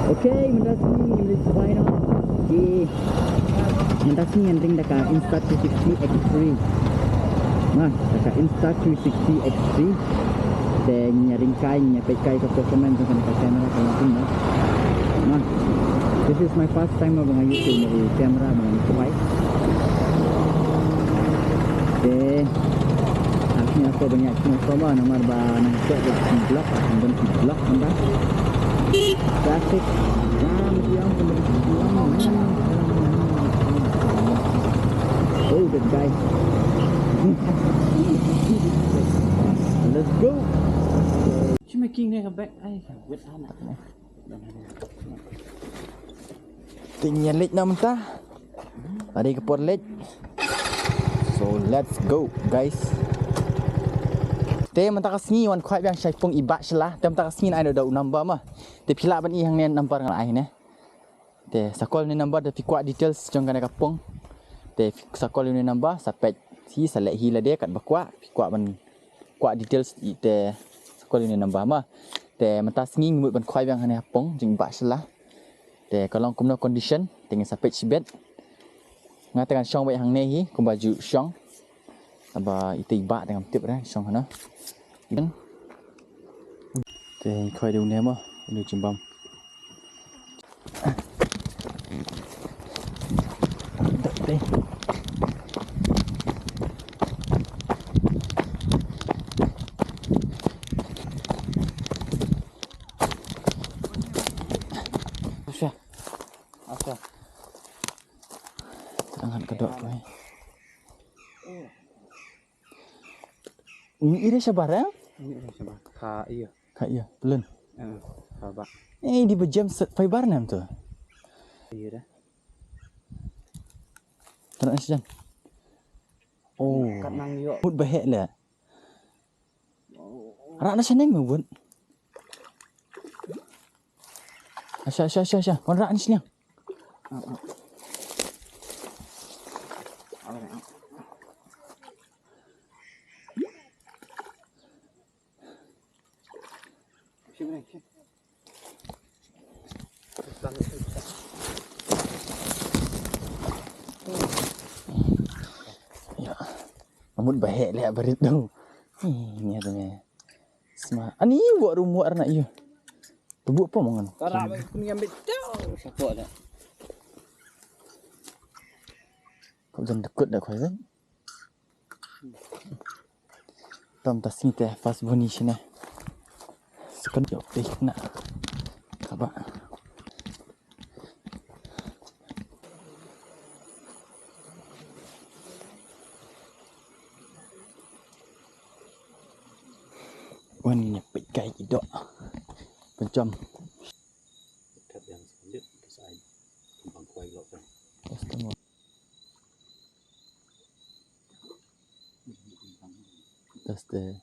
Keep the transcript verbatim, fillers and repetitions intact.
Okay, mynta sngi ngin leit sbai noh. Okay. Mynta sngi ngan ring da ka Insta three sixty X three. Nah, da ka Insta three sixty X three. Te ngin ïa ring kai, ngin ïa peit kai ka performance jong kane ka camera ka long kumno. Nah, this is my first time ba nga use ïa kane ka camera ba ngan khwai. Te Aku ni aku banyak cuma coba namar ba nang cek da ki blok, aku pun ki blok namar. Traffic jam dia pun. Oh, that guy. Let's go. She making a back. Ay, wait, anak. Te ngin ïa leit noh mynta. Lada ka por leit. So let's go, guys. Te mynta ka sngi wan khwai biang sha i pung i Bah Shylla. Te mynta ka sngi ngan ai da u number ma. Te phi lah ban i hangne number ngan ai ne. Te sa call ne number te phi kwah details jong kane ka pung. Te phi sa call ne number sa peit hi sa leh hi lade katba kwah phi kwah ban kwah details i te sa call ïa une number ma. Te mynta sngi ngi mut ban khwai biang hangne ha pung jong i Bah Shylla. Te ka long kumno condition te ngin sa peit shibit. Nga te ngan shong beit hangne hi kumba ju shong. Haba ite i Bah te ngam tip re shong hana. Te khwai da une ma, une jingbam. Asha. Asha. Tang han ka dok ko. Ni ire shabar eh? Ni ire shabar. Ka iya. Ka iya, pelen. Eh, ka ba. Eh, di ba jam set fiber nam tu. Iya dah. Tara sejam. Oh. Kat nang yo. Mut bahek le. Rak na shaneng me wut. Asha, asha, asha, asha. Wan rak na shaneng. Ya. Amut bahek leh barit tu. Ni ada ni. Sma. Ani buat rumah anak iya. Tu buat apa mangan? Kara baik pun ngambil tu. Siapa dah? Kau jangan dekut dah kau kan? Tam tas ni teh pas bunyi sini. Sekejap deh nak. Kaba. Wan ni pek kai kidok. Pencam. Kat yang sekejap tu sai. Kembang kuai lok kan. Customer. That's the